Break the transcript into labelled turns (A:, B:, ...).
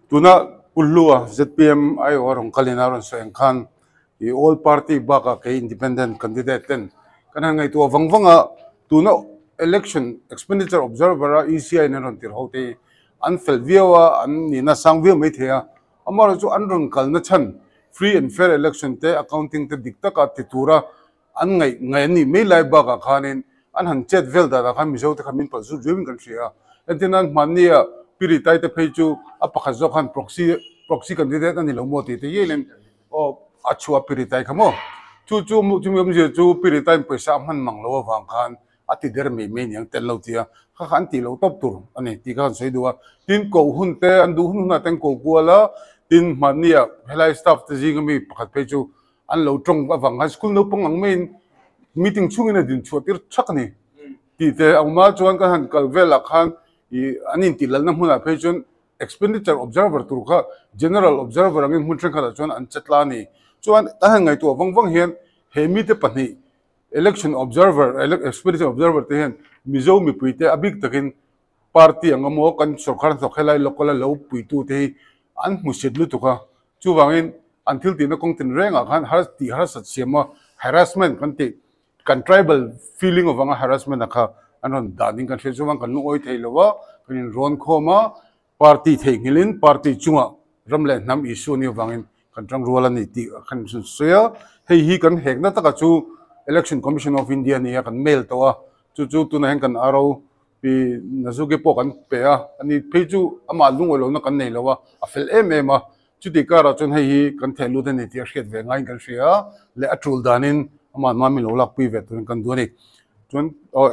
A: Tuna Pu Hlua ZPM aiawh a rawn kalin a rawn sawi ang khan i all party bakah kei independent candidate ten kan han ngaihtuah vang vang a, tuna election expenditure observer a ECI in an rawn tirh ho te hi an fel viau a, an nihna sang viau mai thei a, amaherawhchu an rawn kalna chhan free and fair election te accounting te dik taka ti tura an ngaih ngaih an nih mai lai bakah khanin an han chet vel danah khan Mizo te khan min palh zut riauin kan hria a. Entir nan hmannia Piritai te phei chu a pakhat zawk khan proxy proxy candidate a ni lo maw tih te hialin aw a chhuah Piritai kha maw. Chu chu chumi awmzia chu Piritaiin pawisa a hman mang lo avang khan a ti der mai mai niang tel lo tia kha kha an tih loh tawp tur a ni tih kha kan sawi duh a. Tin koh hun te an duh hun hunah te an koh kual a, tin hmannia helai staff te zinga mi pakhat phei chu An lo tawng avang khan school naupang ang maiin meeting chhungin a din chhuah tir thak a ni tih te a awm a, chuan kan han kal velah khan ih an intih lalna hmunah phei chuan expenditure observer tur kha general observer angin hmun thenkhatah chuan an che tla a ni. Chuan kan han ngaihtuah vang vang hian he mite pahnih election observer expenditure observer te hian Mizo mipuite a bik takin party ang emaw kan sorkar hnathawk helai local a lo puitute hi an hmu sit lutuk a, chuvangin an thil tihna kawng tin rengah khan har tih harsat siam a harassment kan tih kan tribal feeling avanga harassment a kha an rawn dan in kan hria chuvang kan lungawi thei lo a kan in rawn khawm a party theihnghilhin party chungah ram leh hnam issue a nih avangin kan tang rual a ni tih kan sawi a, hei hi kan hekna taka chu Election Commission of India nia kan mail tawh a chu chu tunah hian kan ro Pi Nazuki pawh kan pe a, ani phei chu amah lungawi lohna kan nei lo a, a fel em em a, chutih karah chuan hei hi kan theh lut a ni tih a hriat ve ngaiin kan hria a, leh a tul danin amah hma min lo lakpui ve turin kan duh a ni. Chuan aw.